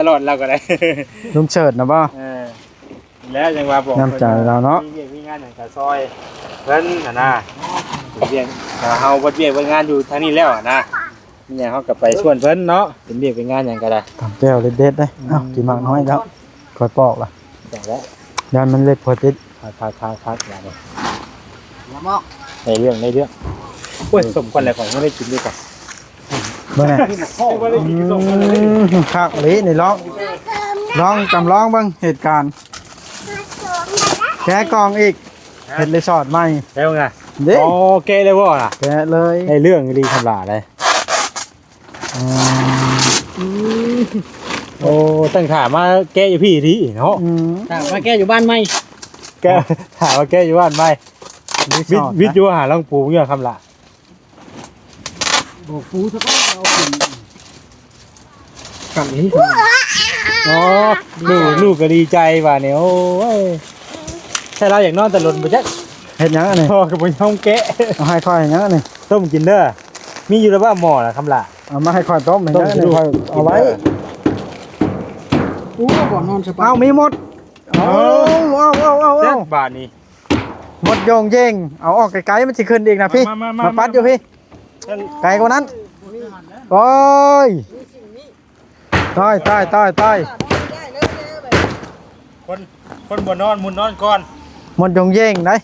ຕະຫຼອດລາວກໍໄດ້ ລຸງເສີດນະບໍ່? ເອີ ແລ້ວຈັ່ງວ່າບອກ ນ້ຳໃຈລາວເນາະ ເພິ່ນວ່າມີວຽກມີງານຫຍັງກໍຊ່ອຍເພິ່ນຫັ້ນນະ ເຮັດວຽກ ເຮົາເຮັດວຽກເຮັດງານຢູ່ທາງນີ້ແລ້ວຫັ້ນນະ ມີຫຍັງເຮົາກໍໄປຊວນເພິ່ນເນາະ ເປັນວຽກເປັນງານຫຍັງກໍໄດ້ ຕຳແຈ່ວເດັດໆເດ້. ອືມ ເອົ້າ ກິນໝາກນ້ອຍແລ້ວ ອືມ ຄ່ອຍປອກລະ ຈັກແລ້ວ ຢ້ານມັນເລັກພໍຕິດ ຄັກໆໆ ຢ່າເດ້ ລະເມາະ ໄດ້ເລື່ອງ ໄດ້ເລື່ອງ ໂອ້ຍ ສົມຄວນແລ້ວ ຂ້ອຍຍັງບໍ່ໄດ້ກິນເລີຍ ເບິ່ງແນ່ ອືມ ຄັກອີ່ຫຼີນີ້ ລອງ ລອງ ຈຳລອງເບິ່ງເຫດການ ແກະກ່ອງອີກ ເຮັດຣີສອດໃໝ່ ແລ້ວໄງ ເດ້ ອໍ ແກະເລີຍບໍ່ລະ ແກະເລີຍ ໄດ້ເລື່ອງອີ່ຫຼີ ທຳລາເດ້ ອືມ ໂອ້ ຕັ້ງຖ້າມາແກະຢູ່ພີ້ດີເນາະ ອືມ ຖ້າມາແກະຢູ່ບ້ານໃໝ່ ແກະ ຖ້າມາແກະຢູ່ບ້ານໃໝ່ ຣີສອດ ວິດ ວິດຢູ່ຫາ ລອງປູຢູ່ຄຳລະ ບໍ່ຟູຊະກ່ອນ ເອົາຂຶ້ນກັນນີ້ ອໍ ລູກ ລູກກໍດີໃຈບາດນີ້ ໂອ້ຍ ໃຊ່ລາວຢາກນອນແຕ່ລົນບໍ່ຈັກ ເຮັດຫຍັງອັນນີ້ ພໍ່ກໍບໍ່ຍອມແກະ ເອົາໃຫ້ຂ້ອຍຫຍັງອັນນີ້ ຕົ້ມກິນເດີ ມີຢູ່ແລ້ວບໍ່ໝໍ້ນະຄຳລະ ເອົາມາໃຫ້ຂ້ອຍຕົ້ມ ໃຫ້ຫຍັງອັນນີ້ ຂ້ອຍເອົາໄວ້ ໂອ້ ບ່ອນນອນສະບາຍ ເອົາ ມີໝົດ ເອົາ ເອົາ ເອົາ ເອົາ ເອົາ ເອົາ ບາດນີ້ ໝົດໂຢງເຢງ ເອົາອອກໄກໆ ມັນຊິຂຶ້ນອີກນະພີ່ ມາ ມາ ມາ ມາປັດຢູ່ພີ່ ນັ້ນ ໄກກວ່ານັ້ນ ໂອ້ຍ ຕາຍ ຕາຍ ຕາຍ ຕາຍ ຄົນ ຄົນບໍ່ນອນ ໝູ່ນອນກ່ອນ ໝົດໂຢງເຢງໄດ໋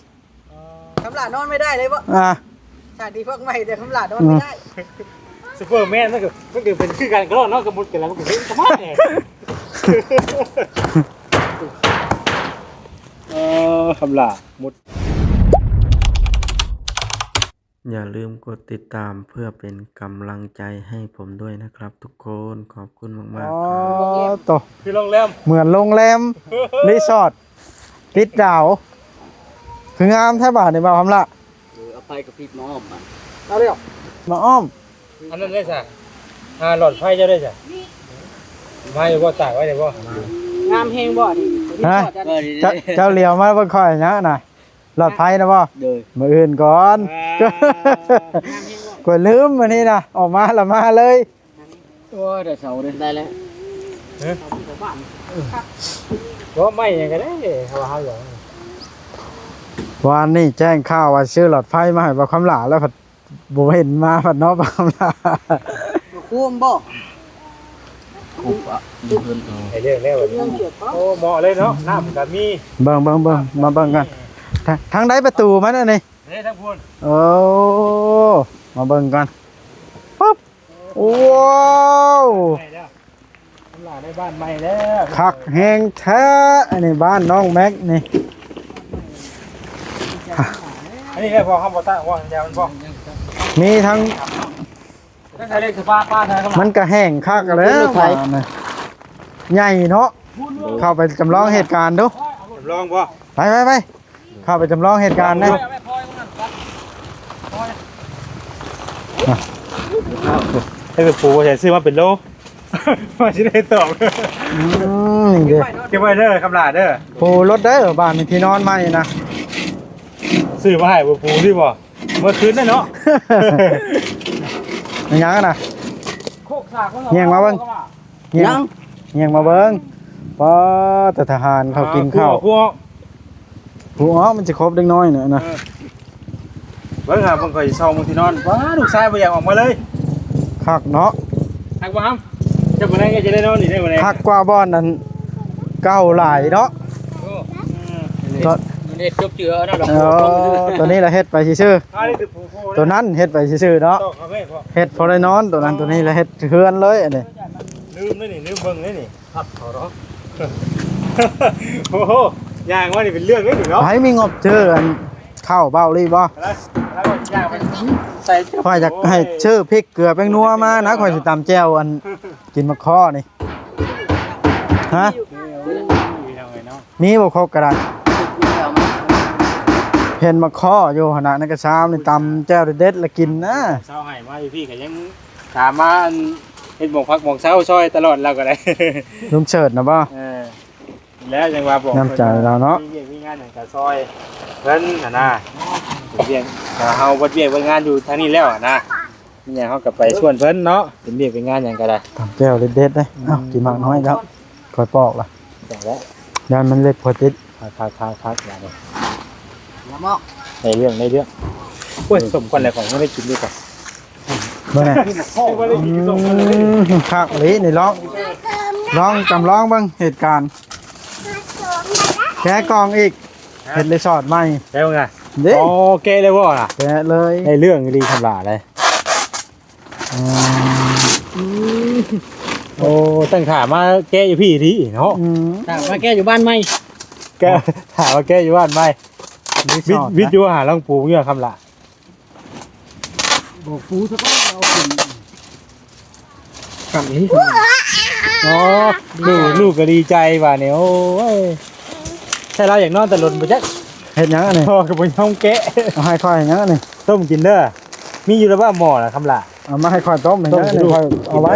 ຄຳຫຼ້ານອນໄມ່ໄດ້ເລີຍບໍ່? ອ່າ ສາດດີພວກໃໝ່ ແຕ່ຄຳຫຼ້ານອນໄມ່ໄດ້ ອືມ ຊຸບເປີແມນມັນກໍ ມັນກໍເປັນຄືກັນກໍເນາະ ກໍໝົດກັນແລ້ວ ມັນກໍເປັນສະມາດແດ່ ເອີ ຄຳຫຼ້າໝົດ ຢ່າລືມກົດຕິດຕາມເພື່ອເປັນກຳລັງໃຈໃຫ້ຜົມດ້ວຍນະຄັບທຸກຄົນ ຂອບຄຸນມາກໆ ອໍ ໂຕ ຄືໂຮງແຮມ ເໝືອນໂຮງແຮມ ຣີສອດ ຕິດດາວ ຄືງາມແທ້ບາດນີ້ ບ່າວຄຳລະ ເອີ ເອົາໄຟກະພຣິບມາອ້ອມ ເອົາແລ້ວ ມາອ້ອມ ອັນນັ້ນໄດ້ຊະ ອ່າ ຫຼອດໄຟເຈົ້າໄດ້ຊະ ມາຢູ່ບໍ່? ຕາກໄວ້ໄດ້ບໍ່? ງາມແຮງບໍ່ນີ້? ຮະ? ເຈົ້າ ເຈົ້າຫຼຽວມາເບິ່ງຂ້ອຍຫຍັງນະ? ຫຼອດໄຟນະບໍ່? ໂດຍ ມື້ອື່ນກ່ອນ ອ່າ ຂ້ອຍລືມມື້ນີ້ນະ ອອກມາລະມາເລີຍ ໂອ້ຍ ໄດ້ເສົາເດ້ ໄດ້ແລ້ວ ຮະ? ບໍ່ ໄມ້ຫຍັງກໍໄດ້ ເຮົາ ເຮົາຢາກ ວານນີ້ແຈ້ງຂ່າວວ່າຊື້ຫຼອດໄຟມາໃຫ້ບ່າວຄຳຫຼ້າ ແລ້ວພັດບໍ່ເຫັນມາ ພັດເນາະ ບ່າວຄຳຫຼ້າ ມາຄູມບໍ່? ຄູມປະ ເພິ່ນເອົາ ໃຫ້ເລີກແລ້ວບັດນີ້ ໂອ້ ເໝາະເລີຍເນາະ ນ້ຳກໍມີ ເບິ່ງ ເບິ່ງ ເບິ່ງ ມາເບິ່ງກັນ ທາງ ທາງໃດປະຕູມັນອັນນີ້? ເດ້ ທາງພຸ້ນ ໂອ້ ມາເບິ່ງກັນ ປຶບ ວ້າວ ໄດ້ແລ້ວ ຄຳຫຼ້າໄດ້ບ້ານໃໝ່ແລ້ວ ຄັກແຮງແທ້ ອັນນີ້ບ້ານນ້ອງແມັກນີ້ ອັນນີ້ແຫຼະ ພໍເຮົາບໍ່ຕາກວ່າຍາມັນບໍ່ ມີທັງ ມັນກໍແຫ້ງຄັກແລ້ວ ມັນກໍແຫ້ງຄັກແລ້ວ ມັນກໍແຫ້ງຄັກແລ້ວ ໃຫຍ່ເນາະ ເຂົ້າໄປຈຳລອງເຫດການດູ ຈຳລອງບໍ່? ໄປ ໄປ ໄປ ເຂົ້າໄປຈຳລອງເຫດການແດ່ ໃຫ້ໄປປູໃສ່ ຊື້ມາເປັນໂລ ວ່າຊິໄດ້ຕອບ ອືມ ນີ້ເດ້ ເກັບໄວ້ເດີ ຄຳຫຼ້າເດີ ປູລົດເດີ ບ້ານມີທີ່ນອນໃໝ່ນະ ຊື້ມາໃຫ້ບໍ່ປູຕິບໍ່? ເມື່ອຄືນນັ້ນເນາະ ແມ່ນຫຍັງນະ? ແຍ່ງມາເບິ່ງ ແຍ່ງ ຫຍັງ? ແຍ່ງມາເບິ່ງ ປ້າ ແຕ່ທະຫານເຂົາກິນເຂົ້າ ຜູ້ອອກ ຜູ້ອອກ ມັນຊິຄົບເດັກນ້ອຍນະ ເອີ ເບິ່ງຫາເບິ່ງ ຂ້ອຍຊິສ່ອງເບິ່ງທີ່ນອນ ປ້າ ລູກຊາຍບໍ່ຢາກອອກມາເລີຍ ຄັກເນາະ ຄັກບໍ່ຫຳ? ເຈົ້າມື້ໃດກໍຈະໄດ້ນອນນີ້ໄດ້ມື້ໃດ ຄັກກວ່າບ່ອນອັນເກົ່າຫຼາຍເນາະ ໂອ້ ເອີ ມັນເຮັດຈົບເຈື່ອເນາະ ເອີ ຕົວນີ້ລະເຮັດໄປຊື່ໆ ຕົວນັ້ນເຮັດໄປຊື່ໆເນາະ ເຮັດພໍໄດ້ນອນ ຕົວນັ້ນ ອໍ ຕົວນີ້ລະເຮັດເຮືອນເລີຍ ອັນນີ້ ລືມເລີຍນີ້ ລືມເບິ່ງເລີຍນີ້ ຄັກເຂົາເນາະ ໂອ້ໂຫ ຍ່າງມານີ້ເປັນເລື່ອງເລີຍນີ້ເນາະ ໃຜມີງົບຊື້ອັນເຂົ້າເບົາລີບໍ່? ຂ້ອຍຢາກໃຫ້ຊື້ພິກເກືອແປ້ງນົວມານະ ຂ້ອຍຊິຕຳແຈ່ວອັນ ກິນໝາກຄໍ່ນີ້ ຮະ ມີບໍ່ຄົກກໍໄດ້ ເຫັນໝາກຄໍ່ຢູ່ຫັ້ນນະ ໃນກະຊາມນີ້ ຕຳແຈ່ວເດັດໆລະກິນນະ ເຊົ້າໃຫ້ມາຢູ່ພີ້ກໍຍັງຖາມມາ ອັນ ເຮັດໝອກຜັກໝອກເຊົາຊ່ອຍຕະຫຼອດ ລາວກໍໄດ້ ລຸງເສີດນະບໍ່? ເອີ ແລ້ວຈັ່ງວ່າບອກ ນ້ຳໃຈລາວເນາະ ມີວຽກມີງານຫຍັງກໍຊ່ອຍເພິ່ນຫັ້ນນະ ເຮັດວຽກ ເຮົາເຮັດວຽກເຮັດງານຢູ່ທາງນີ້ແລ້ວຫັ້ນນະ ຫຍັງເຮົາກໍໄປຊວນເພິ່ນເນາະ ເປັນວຽກເປັນງານຫຍັງກໍໄດ້. ຕຳແຈ່ວເດັດໆເດ້. ເອົ້າ ອືມ ກິນໝາກນ້ອຍແລ້ວ ອືມ ຄ່ອຍປອກລະ ແຕ່ງແລ້ວ ຢ້ານມັນເລັກພໍຕິດ. ຄັກໆໆໆ ບາດນີ້ ໃນເລື່ອງ ໃນເລື່ອງ. ໂອ້ຍ ສົມຄວນແຫຼະ ຂ້ອຍຍັງໄດ້ກິນຢູ່ກ່ອນ. ເບິ່ງແນ່ ອືມ ຄັກອີ່ຫຼີນີ້ ລອງ ລອງ ຈຳລອງເບິ່ງເຫດການ ແກະກ່ອງອີກ. ເຮັດຣີສອດໃໝ່ ແກ້ວງາ ເດ້ ອໍ ແກ້ແລ້ວບໍ່ລະ? ແກ້ເລີຍ ໄດ້ເລື່ອງອີ່ຫຼີ ທຳລາເລີຍ. ອືມ ໂອ້ ຕັ້ງຖ້າມາແກ້ຢູ່ພີ້ອີ່ຫຼີເນາະ. ອືມ ຖ້າມາແກ້ຢູ່ບ້ານໃໝ່ ແກ້ ຖ້າມາແກ້ຢູ່ບ້ານໃໝ່. ວິດ ວິດຢູ່ຫາລອງປູເຫຍື່ອຄຳລະ. ບໍ່ຟູຊະກ່ອນ ເອົາຂຶ້ນກຳນີ້. ອໍ ລູກ ລູກກໍດີໃຈບາດນີ້. ໂອ້ຍ ໃຊ່ລາວຢາກນອນແຕ່ດົນບໍ່ຈັກ ເຮັດຫຍັງອັນນີ້? ພໍ່ກໍບໍ່ຍອມແກະ. ເອົາໃຫ້ຂ້ອຍຫຍັງອັນນີ້? ຕົ້ມກິນເດີ. ມີຢູ່ແລ້ວບໍ່ໝໍ້ນະຄຳລະ? ເອົາມາໃຫ້ຂ້ອຍຕົ້ມໃຫ້ຫຍັງອັນນີ້? ຂ້ອຍເອົາໄວ້.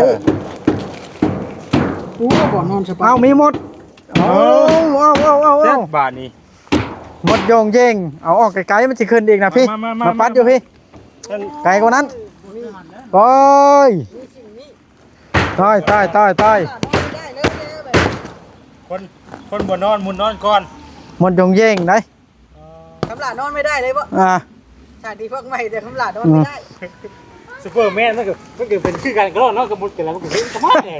ໂອ້ ບ່ອນນອນສະບາຍ. ເອົາ ມີໝົດ. ເອົາ ເອົາ ເອົາ ເອົາ ເອົາ ເອົາ ບາດນີ້ ໝົດໂຢງເຢງ. ເອົາອອກໄກໆ ມັນຊິຂຶ້ນອີກນະ. ມາ ພີ່ ມາ ມາ ມາ ມາປັດຢູ່ພີ້. ນັ້ນ ໄກກວ່ານັ້ນ. ໂອ້ຍ ຕາຍ ຕາຍ ຕາຍ ຕາຍ. ຄົນ ຄົນບໍ່ນອນ ໝູ່ນອນກ່ອນ. ໝົດໂຢງເຢງໄດ໋. ຄຳຫຼ້ານອນໄມ່ໄດ້ເລີຍບໍ່? ອ່າ ສາດດີພວກໃໝ່ ແຕ່ຄຳຫຼ້ານອນໄມ່ໄດ້. ອືມ ຊຸບເປີແມນມັນກໍ ມັນກໍເປັນຄືກັນກໍເນາະ ກໍໝົດກັນແລ້ວ ມັນກໍເປັນສະພາບແຫຼະ.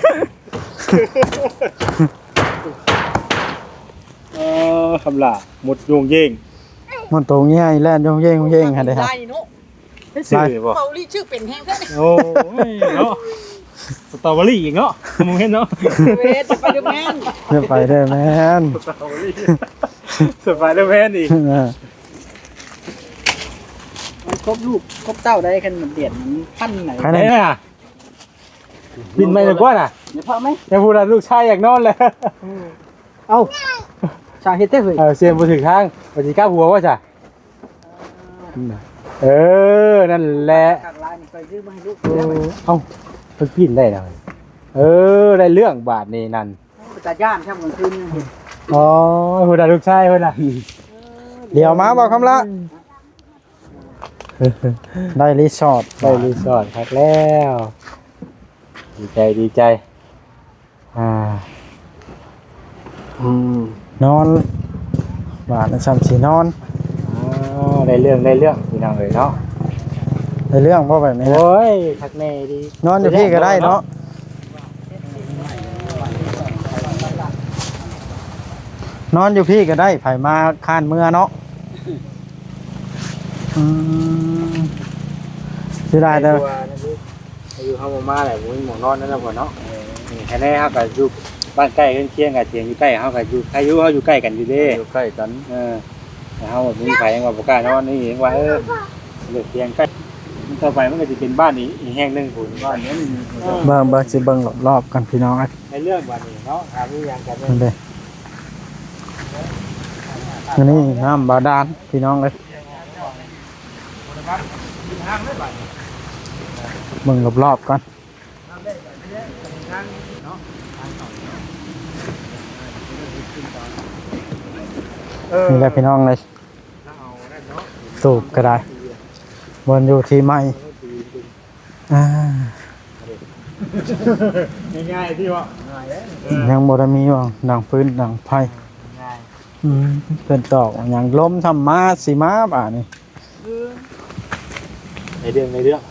ເອີ ຄຳຫຼ້າ ໝົດໂຢງເຢງ ໝົດໂຕໃຫຍ່ແລ່ນໂຢງເຢງໂຢງເຢງຫັ້ນເດ້. ໄດ້ເນາະ ໄດ້ຊື່ບໍ່? ເກົາຫຼີຊື່ເປັນແຮງແທ້. ໂອ້ຍເນາະ ສະຕໍເບີຣີອີກເນາະ ມອງເຫັນເນາະ. ເວດ ສະໄປເດີແມນ ສະໄປເດີແມນ ສະໄປເດີແມນອີກ. ເອີ ມັນຄົບລູກຄົບເຕົ້າໄດ້ ຄັນແດດມັນພັນໄດ໋. ໄປໄດ້ນະ ປິ່ນໃໝ່ດີກວ່ານະ. ຢ່າພາໄໝ່ ຢ່າພູດນະ ລູກຊາຍຢາກນອນແລ້ວ. ເອົ້າ ຊ່າງເຮັດແທ້ເຮີ້ຍ. ເອີ ສຽງບໍ່ຖືກທາງ ວ່າຊິກັບຫົວວ່າຊະ. ເອີ ນັ້ນແຫຼະ. ໂອ້ ເອົ້າ ເພິ່ນປີ້ນໄດ້ນະ. ເອີ ໄດ້ເລື່ອງບາດນີ້ນັ້ນ. ໂອ້ ຕາຢ້ານຊ່ຳກາງຄືນນີ້. ອໍ ພຸ້ນນະ ລູກຊາຍພຸ້ນນະ. ດຽວມາບໍ່ຄຳລະ ໄດ້ຣີສອດ ໄດ້ຣີສອດ ຄັກແລ້ວ. ດີໃຈ ດີໃຈ. ອ່າ ອືມ ນອນ ບາດນີ້ຊ່ຳຊິນອນ. ອ່າ ໄດ້ເລື່ອງ ໄດ້ເລື່ອງ ພີ່ນ້ອງເອີຍເນາະ. ໄດ້ເລື່ອງບໍ່ແບບນີ້ນະ? ໂອ້ຍ ຄັກແນ່ດີ. ນອນຢູ່ພີ້ກໍໄດ້ເນາະ ນອນຢູ່ພີ້ກໍໄດ້ ໃຜມາຄ້ານເມືອເນາະ. ອືມ ເສຍດາຍເດີ. ອາຍຸເຮົາບໍ່ມາແຫຼະ ບໍ່ມີໝ່ອງນອນແລ້ວເນາະ. ເອີ ແທ້ແທ້ເຮົາກໍຢູ່ບ້ານໃກ້ເຮືອນຄຽງກັນ ເຖິງຢູ່ໃກ້ເຮົາກໍຢູ່ ໃຜຢູ່ ເຮົາຢູ່ໃກ້ກັນຢູ່ເດ້ ຢູ່ໃກ້ກັນ. ເອີ ແຕ່ເຮົາບໍ່ມີໃຜ ຍັງວ່າບໍ່ກ້ານອນນີ້ ຍັງວ່າ ເອີ ເລືອກຄຽງໃກ້ ຕໍ່ໄປມັນກໍຊິເປັນບ້ານອີກ ອີກແຫ່ງໜຶ່ງພຸ້ນ ບ້ານນີ້. ເບິ່ງ ເບິ່ງ ຊິເບິ່ງລອບໆກັນ ພີ່ນ້ອງເອີຍ. ໃນເລື່ອງບາດນີ້ເນາະ ຖ້າມີຫຍັງກໍແມ່ນ ອັນນີ້ນ້ຳບາດານ ພີ່ນ້ອງເອີຍ. ເບິ່ງລອບໆກ່ອນ. ນີ້ແຫຼະພີ່ນ້ອງເອີຍ ຕູບກໍໄດ້ ບ່ອນຢູ່ທີ່ໃໝ່. ອ່າ ງ່າຍໆ ທີ່ວ່າ ງ່າຍເດ້ ຍັງບໍ່ໄດ້ມີຫຍັງດັງຟືນດັງໄຟ. ງ່າຍ ອືມ ເພິ່ນຕອກຫຍັງ ລົມທຳມາຊິມາບາດນີ້. ເອີ ໃນເລື່ອງ ໃນເລື່ອງ.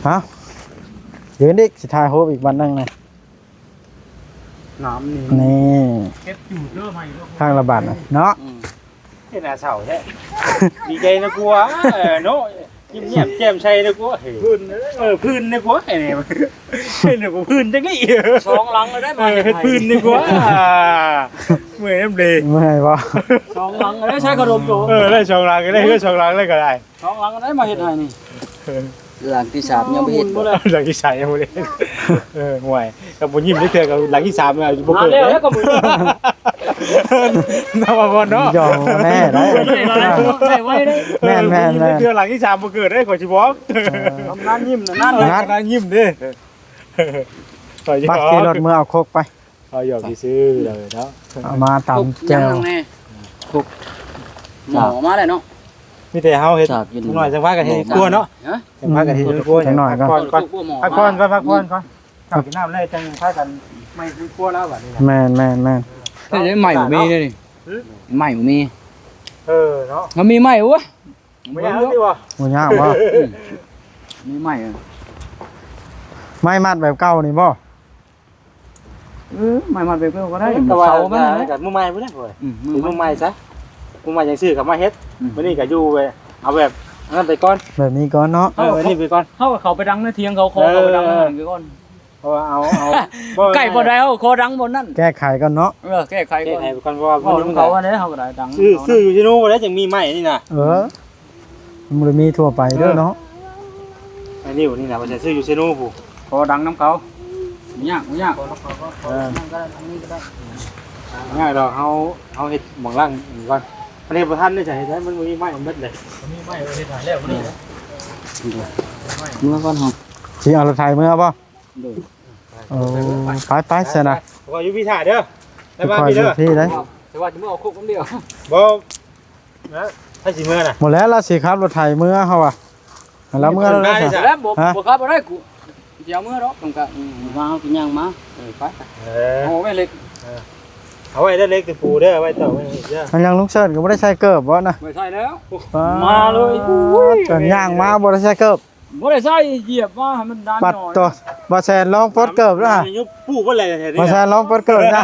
ເອົ້າ ຢືນອີກ ຊິຖ່າຍຮູບອີກບັດໜຶ່ງນະ. ນ້ຳນີ້ ນີ້ ເກັບຈູດເດີໃໝ່ເດີ ຂ້າງລະບາດນະເນາະ. ອືມ ເຫັນໜ້າເສົ້າແທ້ ດີໃຈນະກວ່າ ເອີ ເນາະ ຍິ້ມແຍ້ມແຈ່ມໃສນະກວ່າ. ເອີ ພື້ນ ເອີ ພື້ນນະກວ່າ ເອີ ເຫັນບໍ່ ພື້ນຈັ່ງນີ້ ສອງຫຼັງເລີຍໄດ້ມາ. ເອີ ເຮັດພື້ນນະກວ່າ ເມື່ອຍນຳເດ ເມື່ອຍບໍ່? ສອງຫຼັງເລີຍ ໃຊ້ຂະດົມໂຕ. ເອີ ໄດ້ສອງຫຼັງ ໄດ້ເຮືອນສອງຫຼັງເລີຍກໍໄດ້. ສອງຫຼັງໄດ້ມາເຮັດໃຫ້ນີ້ ຫຼັງທີສາມຍັງບໍ່ເຮັດ. ຫຼັງທີສາມຍັງບໍ່ໄດ້. ເອີ ຫ່ວຍ ກໍບໍ່ຍິ້ມຈັກເທື່ອ ກໍຫຼັງທີສາມແລ້ວບໍ່ເກີດເດ້. ນຳມາບ່ອນເນາະ ຢອກແນ່ໄດ໋ ໄດ້ໄວໄດ້. ແມ່ນໆໆ ເທື່ອຫຼັງທີສາມບໍ່ເກີດເດ້ ຂ້ອຍຊິບອກ. ເອີ ກຳນັນຍິ້ມນະ ນັ້ນນະ ກຳນັນຍິ້ມເດ້. ໄປຂີ່ລົດເມືອເອົາຄົກໄປ. ເອົາຫຍອກຊື່ໆເລີຍເນາະ ເອົາມາຕຳແຈ່ວ. ຄົກຫຍັງແນ່? ຄົກ ໝໍມາແລ້ວເນາະ. ມີແຕ່ເຮົາເຮັດ ສາກກິນ ຈັກໜ້ອຍຈັ່ງພາກັນເຮັດ ແມ່ນ ຄົວເນາະ ຮະ ອືມ ຈັ່ງພາກັນເຮັດຄົວ ຈັກໜ້ອຍກ່ອນ ພັກກ່ອນ ພັກກ່ອນ ພັກກ່ອນ ເຂົ້າກິນນ້ຳແລ້ວຈັ່ງພາກັນໄມ້ເຮັດຄົວແລ້ວບັດນີ້ນະ ແມ່ນ ແມ່ນ ແມ່ນ ເຮັດໄມ້ບໍ່ມີເດ້ນີ້ ຫຶ ໄມ້ບໍ່ມີ ເອີເນາະ ມັນມີໄມ້ ໂອ້ຍ ບໍ່ຍາກຕິບໍ່ ບໍ່ຍາກບໍ່ ອືມ ມີໄມ້ ໄມ້ມັດແບບເກົ່ານີ້ບໍ່? ເອີ ໄມ້ມັດແບບເກົ່າກໍໄດ້ ເອີ ກໍວ່າ ເສົາມັນນັ້ນແຫຼະ ກໍມື້ໃໝ່ພຸ້ນແຫຼະ ອືມ ມື້ໃໝ່ ມື້ໃໝ່ຊະ ມື້ໃໝ່ຈັ່ງຊື້ກັບມາເຮັດ ອືມ ມື້ນີ້ກໍຢູ່ແບບ ເອົາແບບອັນນັ້ນໄປກ່ອນ ແບບນີ້ກ່ອນເນາະ ເອີ ແບບນີ້ໄປກ່ອນ ເຮົາກໍເຂົ້າໄປດັງໃນຖຽງເຂົາ ຂໍເຂົ້າໄປດັງໃນນັ້ນໄປກ່ອນ ເອີ ເພາະວ່າເອົາ ເອົາ ໃກ້ບ່ອນໃດເຮົາຂໍດັງບ່ອນນັ້ນ ແກ້ໄຂກ່ອນເນາະ ເອີ ແກ້ໄຂກ່ອນ ແກ້ໄຂໄປກ່ອນ ເພາະວ່າ ເວົ້ານຳເຂົາ ມື້ນີ້ມັນກໍ ອັນໃດເຮົາກໍໄດ້ດັງ ຊື້ ຊື້ຢູ່ເຊໂນບໍ່ໄດ້ຈັ່ງມີໄມ້ນີ້ນະ ເອີ ມັນບໍ່ໄດ້ມີທົ່ວໄປເດີເນາະ ເອີ ໄອ້ນິວນີ້ນະ ວ່າຈະຊື້ຢູ່ເຊໂນພຸ້ນ ຂໍດັງນຳເຂົາ ບໍ່ຍາກ ບໍ່ຍາກ ເອີ ບໍ່ຍາກດອກ ເຮົາ ເຮົາເຮັດໝ່ອງຫຼັງນີ້ກ່ອນ ອັນນີ້ບໍ່ທັນເດ້ ຈະເຮັດໃຫ້ມັນບໍ່ມີໄມ້ໝົດເລີຍ ບໍ່ມີໄມ້ເຮັດໃຫ້ແລ້ວມື້ນີ້ ເມືອກ່ອນເຮົາ ຊິເອົາລົດໄຖເມືອບໍ່? ໂດຍ ໂອ້ ໄປໆ ຊັ້ນນະ ຂ້ອຍຢູ່ພີ້ຖ້າເດີ ໄປມາພີ້ເດີ ຂ້ອຍຢູ່ພີ້ເດ້ ແຕ່ວ່າຈະເມືອເອົາໂຄກນຳດຽວ ບໍ່ ນະ ໃຜຊິເມືອນະ ບໍ່ແລ້ວ ລາວຊິຂັບລົດໄຖເມືອເຮົາວ່າ ລາວເມືອແລ້ວ ແລ້ວບໍ່ ຮະ ບໍ່ຂັບບໍ່ໄດ້ ກູຊິເອົາເມືອດອກ ຕ້ອງກະ ອືມ ວ່າເຮົາຊິຍ່າງມາ ເອີ ໄປ ເອີ ເອົາໄວ້ເຫຼັກ ເອີ ເອົາໄວ້ເດີ ເຫຼັກຕະປູເດີ ເອົາໄວ້ຕອກໄວ້ເດີ ອັນຫຍັງລຸງເຊີນກໍບໍ່ໄດ້ໃສ່ເກີບບໍ່ນະ ບໍ່ໃສ່ແລ້ວ ປາດ ມາເລີຍ ໂອ້ຍ ຕອນຍ່າງມາບໍ່ໄດ້ໃສ່ເກີບ ບໍ່ໄດ້ໃສ່ ຢຽບມາໃຫ້ມັນດັນ ບັດ ໜ້ອຍ ໂຕ ບ່າວແສນລອງປົດເກີບເດີ ຍາມຍຸບປູບໍ່ແລະແຖວນີ້ ບ່າວແສນລອງປົດເກີບນະ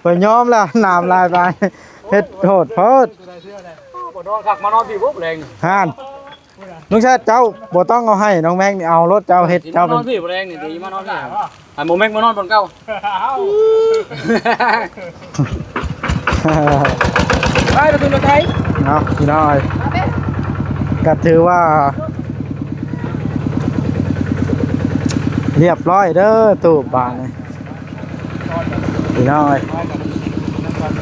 ຂ້ອຍຍອມແລ້ວ ໜາມຫຼາຍບາດ ເຮັດໂຫດໂພດ ບໍ່ນອນຄັກ ມານອນພີ້ບໍ່ແລງ ຫັ້ນ ລຸງແຊດ ເຈົ້າບໍ່ຕ້ອງເອົາໃຫ້ນ້ອງແມັກນີ້ ເອົາໂລດ ເຈົ້າເຮັດ ເຈົ້າເປັນ ມານອນພີ້ບໍ່ແລງນີ້ ດີມານອນພີ້ ໃຫ້ໝູ່ແມັກມານອນບ່ອນເກົ່າ ໄປລະຂຶ້ນລົດໄຖ ເນາະ ພີ່ນ້ອງເອີຍ ກໍຖືວ່າ ລຽບຮ້ອຍເດີ ຕູບບາດນີ້ ພີ່ນ້ອງເອີຍ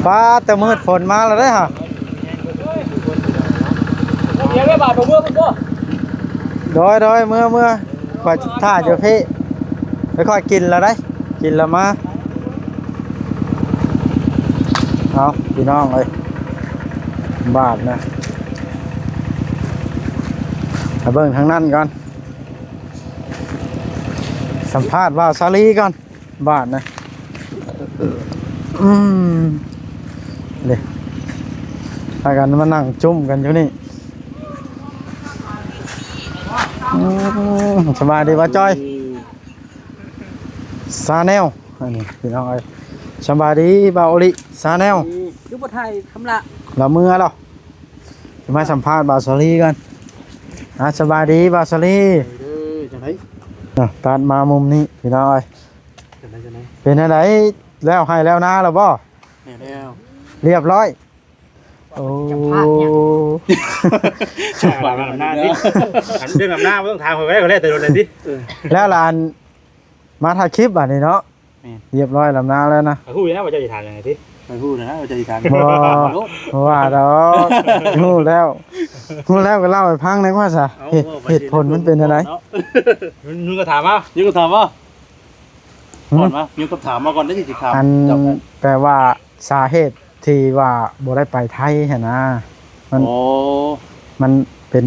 ປາດ ແຕ່ມືດຝົນມາແລ້ວເດ້ຫະ ດຽວໄດ້ບາດບໍ່ເມືອພຸ້ນບໍ່ ໂດຍ ໂດຍ ເມືອ ເມືອ ຂ້ອຍຖ້າຢູ່ພີ້ ໄປຄ່ອຍກິນແລ້ວໄດ໋ ກິນແລ້ວມາ ເອົາ ພີ່ນ້ອງເອີຍ ບາດນະ ໄປເບິ່ງທາງນັ້ນກ່ອນ ສຳພາດບ່າວສາລີກ່ອນ ບາດນະ ອືມ ເດ້ ພາກັນມານັ່ງຈຸ້ມກັນຢູ່ນີ້ ອືມ ສະບາຍດີບ່າວຈ້ອຍ ຊາແນວ ອັນນີ້ພີ່ນ້ອງເອີຍ ສະບາຍດີບ່າວໂອລິ ຊາແນວ ຄືບໍ່ຖ່າຍຄຳລະ ລາວເມືອແລ້ວ ມາສຳພາດບ່າວສາລີກ່ອນ ອ່າ ສະບາຍດີບ່າວສາລີ ເອີ ຈັ່ງໃດ ອ່ະ ຕັດມາມຸມນີ້ພີ່ນ້ອງເອີຍ ຈັ່ງໃດ ຈັ່ງໃດ ເປັນຈັ່ງໃດ ແລ້ວໄຮ່ແລ້ວນາແລ້ວບໍ່? ແລ້ວ ລຽບຮ້ອຍ ໂອ້ ຈຳພາດຫຍັງ ຈຳພາດນຳນາຕິ ອັນເລື່ອງນຳນາບໍ່ຕ້ອງຖາມຂ້ອຍກໍໄດ້ ກໍແລ້ວແຕ່ໂດນແລ້ວຕິ ເອີ ແລ້ວລະ ອັນ ມາຖ່າຍຄລິບບາດນີ້ເນາະ ແມ່ນ ລຽບຮ້ອຍລຳນາແລ້ວນະ ຂ້ອຍຮູ້ຢູ່ນະວ່າເຈົ້າຊິຖາມຫຍັງຕິ ຂ້ອຍຮູ້ແລ້ວນະວ່າເຈົ້າຊິຖາມ ບໍ່ ບໍ່ວ່າດອກ ຮູ້ແລ້ວ ຮູ້ແລ້ວກໍເລົ່າໃຫ້ຟັງແດ່ວ່າຊະ ເອົ້າ ເຫດ ເຫດຜົນມັນເປັນຈັ່ງໃດ ເນາະ ຍຸງກໍຖາມມາ ຍຸງກໍຖາມມາ ຫືມ ກ່ອນມາ ມີຄຳຖາມມາກ່ອນ ໄດ້ຊິຖາມ ອັນ ເຈົ້າ ແປວ່າສາເຫດທີ່ວ່າບໍ່ໄດ້ໄປໄທຫັ້ນນະ ມັນ ໂອ້ ມັນເປັນ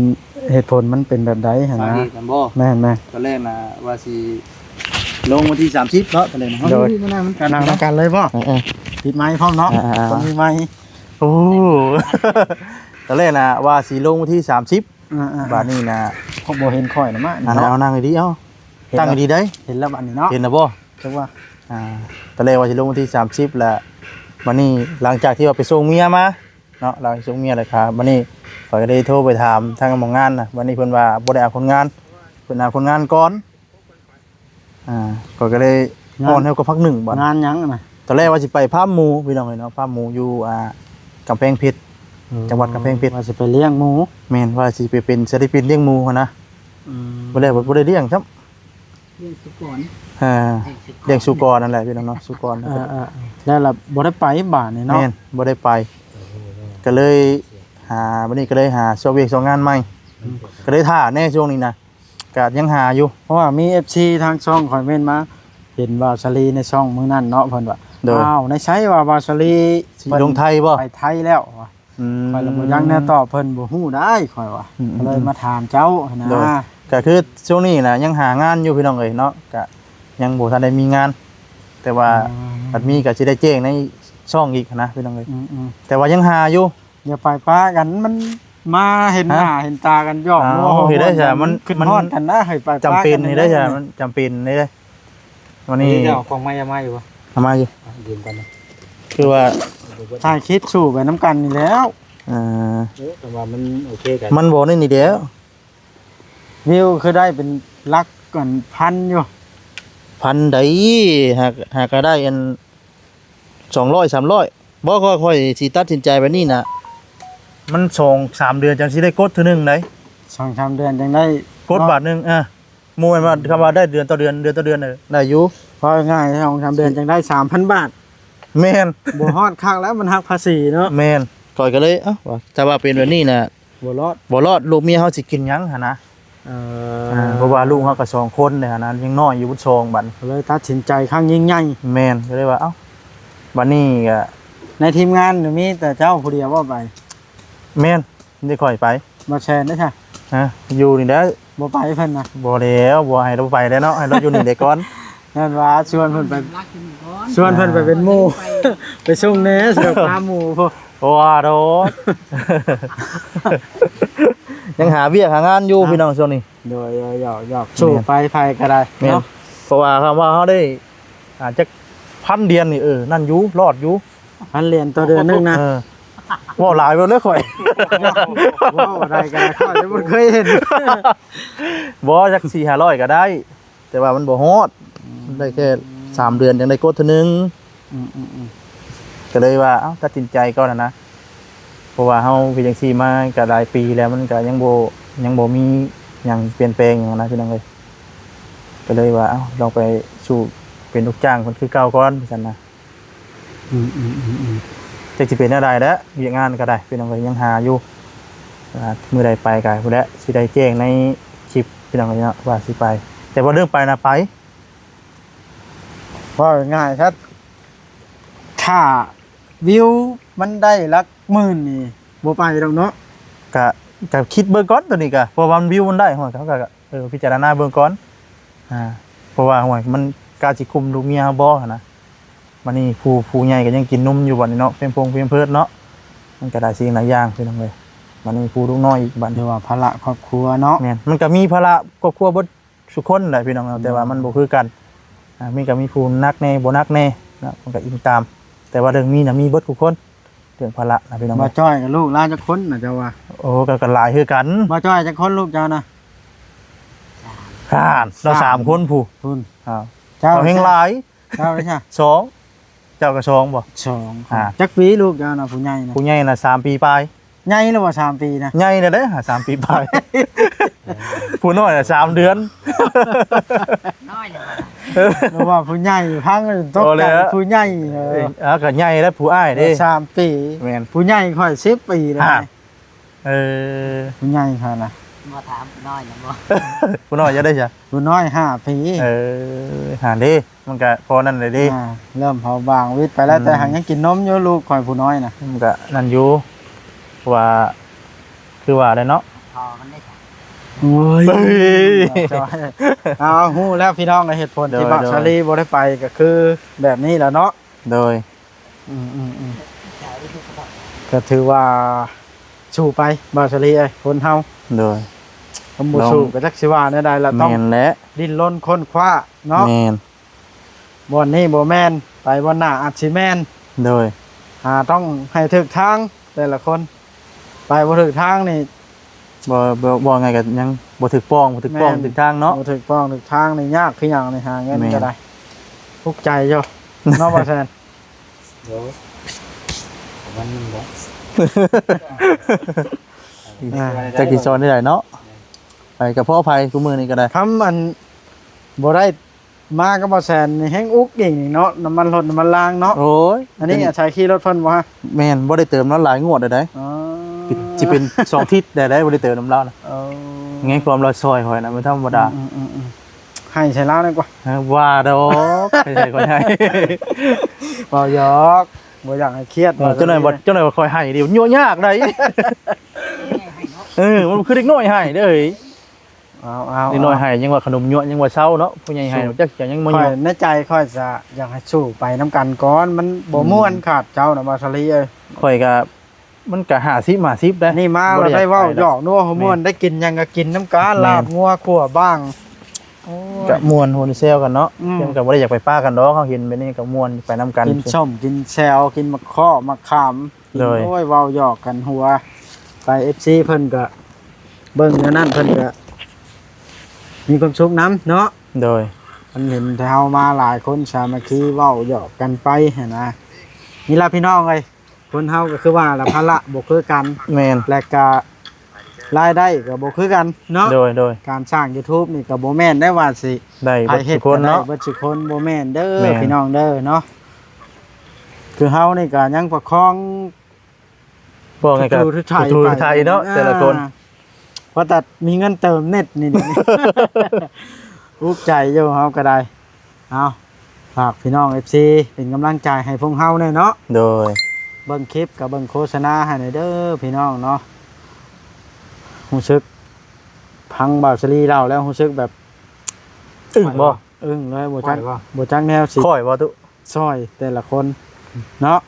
ເຫດຜົນມັນເປັນແບບໃດຫັ້ນນະ ສາເຫດຫັ້ນບໍ່? ແມ່ນໆ ຕອນແລກນະວ່າຊິລົງວັນທີສາມສິບເນາະ ຕອນແລກນະ ໂດຍ ເຮົາຢູ່ມານັ່ງນຳກັນ ນັ່ງນຳກັນເລີຍບໍ່? ເອີໆ ຕິດໄມພ້ອມເນາະ ອ່າໆໆ ຄົນມີໄມ ໂອ້ ຕອນແລກນະວ່າຊິລົງວັນທີສາມສິບ ອ່າໆໆ ບາດນີ້ນະ ບໍ່ເຫັນຂ້ອຍນະມາ ອັນນັ້ນ ເນາະ ເອົານັ່ງດີໆ ເອົາ ເຫັນ ຕັ້ງດີໆ ເຫັນແລ້ວບາດນີ້ເນາະ ເຫັນແລ້ວບໍ່? ຈັກວ່າ ອ່າ ຕອນແລກວ່າຊິລົງວັນທີສາມສິບ ແລ້ວ ບາດນີ້ຫຼັງຈາກທີ່ວ່າໄປສົ່ງເມຍມາເນາະ ຫຼັງສົ່ງເມຍແລ້ວກະ ບາດນີ້ຂ້ອຍກໍໄດ້ໂທໄປຖາມທາງໝໍງານນະ ບາດນີ້ເພິ່ນວ່າບໍ່ໄດ້ເອົາຄົນງານ ເພິ່ນເອົາຄົນງານກ່ອນ ອ່າ ຂ້ອຍກໍເລີຍ ງານ ອ່ອນໃຫ້ກວ່າພັກໜຶ່ງບາດ ງານຫຍັງນະ? ຕອນແລກວ່າຊິໄປຟາມໝູ ພີ່ນ້ອງເອີຍເນາະ ຟາມໝູຢູ່ ອ່າ ກຳແພງເພັດ ເອີ ຈັງຫວັດກຳແພງເພັດ ວ່າຊິໄປລ້ຽງໝູ ແມ່ນ ວ່າຊິໄປເປັນສິນປິນລ້ຽງໝູຫັ້ນນະ ອືມ ບໍ່ໄດ້ ບໍ່ໄດ້ລ້ຽງຊ້ຳ ລ້ຽງສຸກອນ ເອີ ລ້ຽງສຸກອນ ລ້ຽງສຸກອນນັ້ນແຫຼະ ພີ່ນ້ອງເນາະ ສຸກອນ ເອີໆ ແລ້ວລະບໍ່ໄດ້ໄປບາດນີ້ເນາະ ແມ່ນ ບໍ່ໄດ້ໄປ ກໍເລີຍຫາ ບາດນີ້ກໍເລີຍຫາຊອກວຽກຊອກງານໃໝ່ ອືມ ກໍເລີຍຖ້າແດ່ຊ່ວງນີ້ນະ ກໍຍັງຫາຢູ່ ເພາະວ່າມີເອັຟຊີທາງຊ່ອງຄອມເມັນມາ ເຫັນບ່າວສາລີໃນຊ່ອງມື້ນັ້ນເນາະ ເພິ່ນວ່າ ໂດຍ ອ້າວ ໃນໃສວ່າບ່າວສາລີ ຊິລົງໄທບໍ່? ໄປໄທແລ້ວວ່າ ອືມ ຂ້ອຍລະບໍ່ຈັກແນວຕອບເພິ່ນ ບໍ່ຮູ້ໄດ໋ ຂ້ອຍວ່າ ອືມໆໆ ກໍເລີຍມາຖາມເຈົ້າຫັ້ນນະ. ໂດຍ ກໍຄືຊ່ວງນີ້ນະ ຍັງຫາງານຢູ່ພີ່ນ້ອງເອີຍເນາະ ກະຍັງບໍ່ທັນໄດ້ມີງານ ແຕ່ວ່າ ອືມ ຄັນມີກໍຊິໄດ້ແຈ້ງໃນຊ່ອງອີກຫັ້ນນະພີ່ນ້ອງເອີຍ. ອືມໆ ແຕ່ວ່າຍັງຫາຢູ່. ຢ່າໄປປະກັນ ມັນມາເຫັນ ຮະ ໜ້າເຫັນຕາກັນ ຢອກຫົວ ເອົາ ຫົວ ເຮັດໄດ້ຊະ ມັນ ມັນ ມັນ ມັນ ມັນຈຳເປັນເດ້ຊະ ມັນຈຳເປັນເດ້. ວັນນີ້ ນີ້ເຈົ້າຂອງໃໝ່ເອົາມາຢູ່ບໍ່? ເອົາມາຢູ່ ອ່ະ ຢືມກ່ອນນະ ຄືວ່າຖ່າຍຄລິບສູ້ໄປນຳກັນນີ້ແລ້ວ. ເອີ ເອີ ແຕ່ວ່າມັນໂອເຄກັນ ມັນບໍ່ນີ້ນີ້ແລ້ວ ວິວຄືໄດ້ເປັນຫຼັກອັນພັນຢູ່. ພັນໃດ ຫາກ ຫາກະໄດ້ອັນ ສອງຮ້ອຍ ສາມຮ້ອຍ ບໍ່ ຂ້ອຍ ຂ້ອຍຊິຕັດສິນໃຈແບບນີ້ນະ ມັນສອງສາມເດືອນຈັ່ງຊິໄດ້ກົດເທື່ອໜຶ່ງໃດ໋. ສອງສາມເດືອນຈັ່ງໄດ້ກົດບາດໜຶ່ງ ເອີ ບໍ່ແມ່ນວ່າ ອືມ ຄຳວ່າໄດ້ເດືອນຕໍ່ເດືອນ ເດືອນຕໍ່ເດືອນ ເອີ ໄດ້ຢູ່ ເວົ້າງ່າຍໆ ສອງສາມເດືອນຈັ່ງໄດ້ສາມພັນບາດ. ແມ່ນ ບໍ່ຮອດຄັກແລ້ວ ມັນຫັກພາສີເນາະ. ແມ່ນ ຂ້ອຍກໍເລີຍ ເອົ້າ ວ່າ ຖ້າວ່າເປັນແບບນີ້ນະ ບໍ່ລອດ ບໍ່ລອດ ລູກເມຍເຮົາຊິກິນຫຍັງຫັ້ນນະ. ເອີ ອ່າ ເພາະວ່າລູກເຮົາກໍສອງຄົນເດ້ຫັ້ນນະ ຍັງນ້ອຍຢູ່ເບິດສອງບັດ ກໍເລີຍຕັດສິນໃຈຄັ້ງຍິ່ງໃຫຍ່. ແມ່ນ ກໍເລີຍວ່າ ເອົ້າ ບັດນີ້ກໍ ໃນທີມງານມີແຕ່ເຈົ້າຜູ້ດຽວບໍ່ໄປ? ແມ່ນ ມີແຕ່ຂ້ອຍໄປ. ບໍ່ແຊນເດ້ຊະ? ຮະ ຢູ່ນີ້ແຫຼະ. ບໍ່ໄປເພິ່ນນະ? ບໍ່ແລ້ວ ບໍ່ໃຫ້ລາວໄປແລ້ວເນາະ ໃຫ້ລາວຢູ່ນີ້ແຫຼະກ່ອນ. ແມ່ນວ່າຊວນເພິ່ນໄປ ຊວນເພິ່ນໄປເປັນໝູ່ ອ່າ ໄປສົ່ງແດ່ ຊິໄປພາໝູ່ພຸ້ນ. ວ່າໂດດ ຍັງຫາວຽກຫາງານຢູ່ ຮະ ພີ່ນ້ອງຊ່ວງນີ້. ໂດຍ ໂດຍ ຢອກ ຢອກ ແມ່ນ ສູ້ໄປ ໃຜກໍໄດ້ ແມ່ນ ເນາະ ເພາະວ່າຄຳວ່າເຮົາໄດ້ ອາ ຈັກພັນຫຼຽນນີ້ ເອີ ນັ້ນຢູ່ ລອດຢູ່ ພັນຫຼຽນຕໍ່ເດືອນໜຶ່ງນະ. ເອີ ເວົ້າຫຼາຍເບິດເລີຍຂ້ອຍ ເວົ້າໄດ້ກໍໄດ້ ຂ້ອຍຍັງບໍ່ເຄີຍເຫັນ ບໍ່ ຈັກສີ່ຫ້າຮ້ອຍກໍໄດ້. ແຕ່ວ່າມັນບໍ່ຮອດ ອືມ ໄດ້ແຄ່ສາມເດືອນຈັ່ງໄດ້ກົດເທື່ອໜຶ່ງ. ອືມໆໆ ກໍເລີຍວ່າ ເອົ້າ ຕັດສິນໃຈກ່ອນຫັ້ນນະ ເພາະວ່າເຮົາເຮັດຈັ່ງຊີ້ມາກໍຫຼາຍປີແລ້ວ ມັນກໍຍັງບໍ່ ຍັງບໍ່ມີຫຍັງປ່ຽນແປງຫຍັງນະ ພີ່ນ້ອງເອີຍ. ກໍເລີຍວ່າ ເອົ້າ ລອງໄປສູ້ເປັນລູກຈ້າງເພິ່ນຄືເກົ່າກ່ອນ ວ່າຊັ້ນນະ. ອືມໆໆໆ ຈັກຊິເປັນແນວໃດແຫຼະ ວຽກງານກໍໄດ້ ພີ່ນ້ອງເອີຍ ຍັງຫາຢູ່. ອ່າ ມື້ໃດໄປກໍພຸ້ນແຫຼະ ຊິໄດ້ແຈ້ງໃນຄລິບ ພີ່ນ້ອງເອີຍເນາະ ວ່າຊິໄປ. ແຕ່ວ່າເລື່ອງໄປນະໄປ ເວົ້າງ່າຍໆ ຖ້າ ຖ້າວິວມັນໄດ້ຫຼັກໝື່ນນີ້ ບໍ່ໄປດອກເນາະ. ກະ ກະຄິດເບິ່ງກ່ອນໂຕນີ້ກະ ເພາະວ່າມັນ ວິວມັນໄດ້ ເຮົາກະ ເອີ ພິຈາລະນາເບິ່ງກ່ອນ. ອ່າ ເພາະວ່າ ໂອ້ຍ ມັນກະຊິຄຸ້ມລູກເມຍເຮົາບໍ່ຫັ້ນນະ. ບັດນີ້ຜູ້ ຜູ້ໃຫຍ່ກໍຍັງກິນນົມຢູ່ບັດນີ້ເນາະ ເພມພົງເພມເພີດເນາະ ມັນກໍຫຼາຍສິ່ງຫຼາຍຢ່າງ ພີ່ນ້ອງເອີຍ. ບັດນີ້ຜູ້ລູກນ້ອຍອີກບັດນີ້ ຖືວ່າພາລະຄອບຄົວເນາະ. ແມ່ນ ມັນກໍມີພາລະຄອບຄົວເບິດ ທຸກຄົນແຫຼະພີ່ນ້ອງເນາະ ແຕ່ວ່າມັນບໍ່ຄືກັນ. ອ່າ ມີກໍມີຜູ້ໜັກແດ່ ບໍ່ໜັກແດ່ເນາະ ມັນກໍອີງຕາມ ແຕ່ວ່າເລື່ອງມີນະ ມີເບິດທຸກຄົນ ເລື່ອງພາລະນະພີ່ນ້ອງ. ບ່າວຈ້ອຍກັບລູກລາວຈັກຄົນນະເຈົ້າວ່າ? ໂອ້ ກໍ ກໍຫຼາຍຄືກັນ. ບ່າວຈ້ອຍຈັກຄົນລູກເຈົ້ານະ? ສາມ ລາວສາມຄົນພຸ້ນ. ພຸ້ນ ອ່າ ເຈົ້າແຮງຫຼາຍ. ເຈົ້າເດ້ຊະ? ສອງ. ເຈົ້າກໍສອງບໍ່? ສອງ. ອ່າ ຈັກປີລູກເຈົ້ານະ ຜູ້ໃຫຍ່ນະ? ຜູ້ໃຫຍ່ນະ ສາມປີປາຍ. ໃຫຍ່ແລ້ວບໍ່ ສາມປີນະ? ໃຫຍ່ແລ້ວເດ້ ສາມປີປາຍ. ຜູ້ນ້ອຍນະ ສາມເດືອນ. ນ້ອຍແລ້ວ ເອີ ວ່າຜູ້ໃຫຍ່ ຟັງຕົກໃຈ ຜູ້ໃຫຍ່. ເອີ ອ່າ ກໍໃຫຍ່ແລ້ວ ຜູ້ອ້າຍເດ້ ສາມປີ. ແມ່ນ ຜູ້ໃຫຍ່ຂ້ອຍສິບປີແລ້ວ. ເອີ ຜູ້ໃຫຍ່ຂ້ອຍນະ ບໍ່ຖາມຜູ້ນ້ອຍນະບໍ່? ຜູ້ນ້ອຍເຈົ້າໄດ້ຊະ? ຜູ້ນ້ອຍຫ້າປີ. ເອີ ຫັ້ນເດ້ ມັນກະພໍນັ້ນແຫຼະເດ້. ອ່າ ເລີ່ມເບົາບາງວິດໄປແລ້ວ ອືມ ແຕ່ຫາກຍັງກິນນົມຢູ່ ລູກຂ້ອຍຜູ້ນ້ອຍນະ. ມັນກະນັ້ນຢູ່ ເພາະວ່າ ຄືວ່າແຫຼະເນາະ ພໍ່ມັນໄດ້. ໂອ້ຍ ເອີຍ ເອົາ ຮູ້ແລ້ວພີ່ນ້ອງ ເຫດຜົນທີ່ ໂດຍ ບ່າວສາລີບໍ່ໄດ້ໄປ ກໍຄືແບບນີ້ແຫຼະເນາະ. ໂດຍ ອືມໆໆ ກໍຖືວ່າສູ້ໄປ ບ່າວສາລີເອີຍ ຄົນເຮົາ. ໂດຍ ຄັນບໍ່ສູ້ກໍຈັກຊິວ່າແນວໃດລະ ຕ້ອງ ແມ່ນແຫຼະ ດີ້ນລົນຄົ້ນຄວ້າເນາະ. ແມ່ນ ບ່ອນນີ້ບໍ່ແມ່ນ ໄປບ່ອນໜ້າອາດຊິແມ່ນ. ໂດຍ ຫາຕ້ອງໃຫ້ຖືກທາງ ແຕ່ລະຄົນ ໄປບໍ່ຖືກທາງນີ້ ບໍ່ ບໍ່ ເວົ້າງ່າຍກໍຍັງບໍ່ຖືກປ້ອງ ບໍ່ຖືກປ້ອງ ແມ່ນ ຖືກທາງເນາະ. ບໍ່ຖືກປ້ອງຖືກທາງນີ້ຍາກຄືຫຍັງນີ້ ຫາເງິນ ແມ່ນ ກໍໄດ້ ທຸກໃຈຢູ່ເນາະ ບ່າວແຊນ. ໂດຍ ປະມານນັ້ນແຫຼະ. ອ່າ ຈັກຊິສອນໄດ້ເນາະ ໄປກໍພໍໄປ ຄູ່ມື້ນີ້ກໍໄດ້. ຄຳອັນບໍ່ໄດ້ມາກັບບ່າວແຊນນີ້ແຮງອຸກອີກນີ້ເນາະ ນ້ຳມັນລົດນ້ຳມັນລາງເນາະ. ໂອ້ຍ ອັນນີ້ອາໄສຂີ່ລົດເພິ່ນບໍ່ຮະ? ແມ່ນ ບໍ່ໄດ້ເຕີມນຳຫຼາຍງວດແລ້ວໃດ໋. ອໍ ຊິ ຊິເປັນສອງທິດແລ້ວໃດ໋ ບໍ່ໄດ້ເຕີມນຳລາວນະ. ອໍ ແງຄວາມລາວຊ່ອຍຂ້ອຍນະ ມັນທຳມະດາ. ອືມໆໆ ໃຫ້ໃສ່ລາວແດ່ກວ່າ. ເອີ ວ່າດອກ ໃຫ້ໃສ່ຂ້ອຍໃຫ້ ເວົ້າຫຍອກ. ບໍ່ຢາກໃຫ້ຄຽດ ເອີ ວ່າ ເຈົ້າໜ້ອຍວ່າ ເຈົ້າໜ້ອຍວ່າຂ້ອຍໄຫ້ນີ້ ຍົວະຍາກໃດ. ເອີ ມັນຄືເດັກນ້ອຍໄຫ້ເດ້. ເອົາໆໆ ເດັກນ້ອຍໄຫ້ຍັງວ່າຂະໜົມຍົວະ ຍັງວ່າເຊົາເນາະ. ຜູ້ໃຫຍ່ໄຫ້ ໃນໃຈຂ້ອຍ ຂ້ອຍຈະຍັງບໍ່ຍົວະ ໃນໃຈຂ້ອຍຈະຢາກໃຫ້ສູ້ໄປນຳກັນກ່ອນ ມັນບໍ່ ອືມ ມ່ວນຂາດເຈົ້ານະ ບ່າວສາລີເອີຍ. ຂ້ອຍກະ ມັນກະຫ້າສິບຫ້າສິບເດ້ ນີ້ມາ ບໍ່ໄດ້ຢາກໄປຫຼາຍ ຫຍອກນົວຫົວມ່ວນ ໄດ້ກິນຫຍັງກະກິນນຳກັນ ແມ່ນ ລາບງົວ ຂົ້ວບ້າງ ໂອ້ຍ ກະມ່ວນຫົວແຊວກັນເນາະ. ອືມ ມັນກະບໍ່ໄດ້ຢາກໄປປະກັນດອກ ເຮົາເຫັນແບບນີ້ກະມ່ວນໄປນຳກັນ ກິນສົ້ມກິນແຊວ ກິນໝາກເຄາະໝາກຂາມ ໂດຍ ໂອ້ຍ ເວົ້າຫຍອກກັນຫົວໄປ. ເອັຟຊີເພິ່ນກະເບິ່ງແນວນັ້ນ ເພິ່ນກະມີຄວາມສຸກນຳເນາະ. ໂດຍ ເພິ່ນເຫັນແຕ່ເຮົາມາຫຼາຍຄົນ ສາມັກຄີເວົ້າຫຍອກກັນໄປຫັ້ນນະ. ນີ້ລະພີ່ນ້ອງເອີຍ ຄົນເຮົາກໍຄືວ່າລະ ພາລະບໍ່ຄືກັນ ແມ່ນ ແລະກະລາຍໄດ້ກໍບໍ່ຄືກັນເນາະ. ໂດຍໆ ການສ້າງ YouTube ນີ້ກໍບໍ່ແມ່ນໄດ້ວ່າຊິ ໄດ້ເບິດ ໃຜເຮັດ ທຸກຄົນເນາະ ກໍໄດ້ເບິດທຸກຄົນ ບໍ່ແມ່ນເດີ ແມ່ນ ພີ່ນ້ອງເດີເນາະ. ຄືເຮົານີ້ກໍຍັງປະຄອງ ບໍ່ໄງກໍ ຖືໄຖ ຖືໄຖເນາະ ແຕ່ລະຄົນ ອ່າ ວ່າແຕ່ມີເງິນເຕີມເນັດນີ້ ອຸກໃຈຢູ່ເຮົາກໍໄດ້. ເອົາ ຝາກພີ່ນ້ອງເອັຟຊີເປັນກຳລັງໃຈໃຫ້ພວກເຮົາແດ່ເນາະ. ໂດຍ ເບິ່ງຄລິບກໍເບິ່ງໂຄສະນາໃຫ້ແດ່ເດີພີ່ນ້ອງເນາະ. ຮູ້ສຶກຟັງບ່າວສາລີເລົ່າແລ້ວ ຮູ້ສຶກແບບ ອຶ້ງບໍ່? ອຶ້ງເລີຍ ບໍ່ຈັກ ຂ້ອຍບໍ່? ບໍ່ຈັກແນວຊິ ຂ້ອຍບໍ່ຕຸ? ຊ່ອຍແຕ່ລະຄົນເນາະ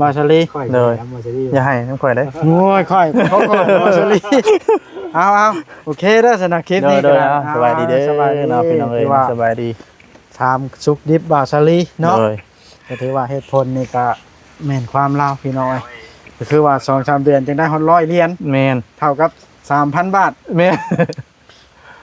ບ່າວສາລີ. ໂດຍ ຢ່າໃຫ້ນຳຂ້ອຍເດ້. ໂອ້ຍ ຂ້ອຍ ຂ້ອຍ ບ່າວສາລີ. ເອົາໆ ໂອເຄເດີ ສຳລັບຄລິບນີ້ ໂດຍໆ ກໍໄດ້ ເອົາ ສະບາຍດີເດີ ສະບາຍດີເນາະ ພີ່ນ້ອງເອີຍ ສະບາຍດີ. ຖາມສຸກດິບບ່າວສາລີເນາະ. ໂດຍ ກໍຖືວ່າເຫດຜົນນີ້ກໍແມ່ນຄວາມລາວ ພີ່ນ້ອງເອີຍ ກໍຄືວ່າສອງສາມເດືອນຈຶ່ງໄດ້ຮອດຮ້ອຍຫຼຽນ ແມ່ນ ເທົ່າກັບສາມພັນບາດ ແມ່ນ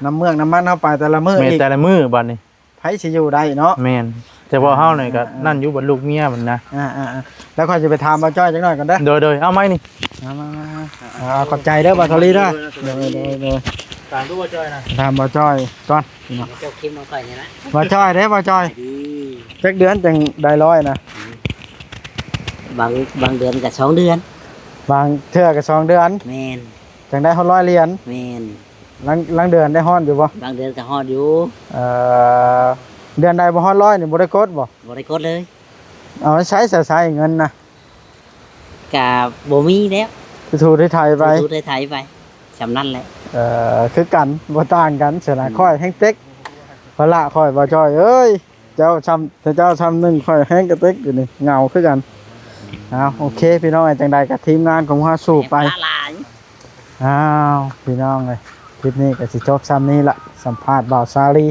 ນ້ຳເມືອກນ້ຳມັນເຮົາໄປແຕ່ລະມື້ ແມ່ນ ອີກ ແຕ່ລະມື້ບັດນີ້ ໃຜຊິຢູ່ໄດ້ເນາະ. ແມ່ນ ແຕ່ວ່າເຮົານີ້ກໍ ອ່າໆໆ ນັ້ນຢູ່ ບັດລູກເມຍມັນນະ. ອ່າໆໆ ແລ້ວຂ້ອຍຊິໄປຖາມບ່າວຈ້ອຍຈັກໜ້ອຍກ່ອນເດີ. ໂດຍໆ ເອົາໄມ້ນີ້ ມາໆໆ ອ່າ ຂອບໃຈເດີບ່າວສາລີເດີ. ໂດຍໆໆ ຕາມດູບ່າວຈ້ອຍນະ ຖາມບ່າວຈ້ອຍກ່ອນພີ່ນ້ອງ. ເຈົ້າຄລິບຂອງຂ້ອຍນີ້ນະ ບ່າວຈ້ອຍເດ້ ບ່າວຈ້ອຍ. ດີ ຈັກເດືອນຈັ່ງໄດ້ຮ້ອຍນະ? ບາງ ບາງເດືອນກໍສອງເດືອນ ບາງເທື່ອກໍສອງເດືອນ. ແມ່ນ ຈັ່ງໄດ້ຮອດຮ້ອຍຫຼຽນ. ແມ່ນ ລາງ ລາງເດືອນໄດ້ຮອດຢູ່ບໍ່? ບາງເດືອນກໍຮອດຢູ່. ເອີ ເດືອນໃດບໍ່ຮອດຮ້ອຍນີ້ບໍ່ໄດ້ກົດບໍ່? ບໍ່ໄດ້ກົດເລີຍ. ເອົາໃຊ້ໃສ ໃຊ້ເງິນນະ? ກະບໍ່ມີແລ້ວ ໄປຖູໄຖໄປ ໄປຖູໄຖໄປ ສ່ຳນັ້ນແຫຼະ. ເອີ ຄືກັນ ບໍ່ຕ່າງກັນຊັ້ນນະ. ອືມ ຂ້ອຍແຮ່ງເຕັກ ພາລະຂ້ອຍ ບ່າວຈ້ອຍເອີຍ. ເຈົ້າຊ່ຳ ເຈົ້າຊ່ຳໜຶ່ງ ຂ້ອຍແຮ່ງກະເຕັກຢູ່ນີ້ ເຫງົາຄືກັນ. ເອົາ ໂອເຄ ພີ່ນ້ອງເອີຍ ຈັ່ງໃດກໍທີມງານຂອງເຮົາສູ້ໄປ. ອ້າວ ພີ່ນ້ອງເອີຍ ຄລິບນີ້ກໍຊິຈົບຊ່ຳນີ້ລະ ສຳພາດບ່າວສາລີ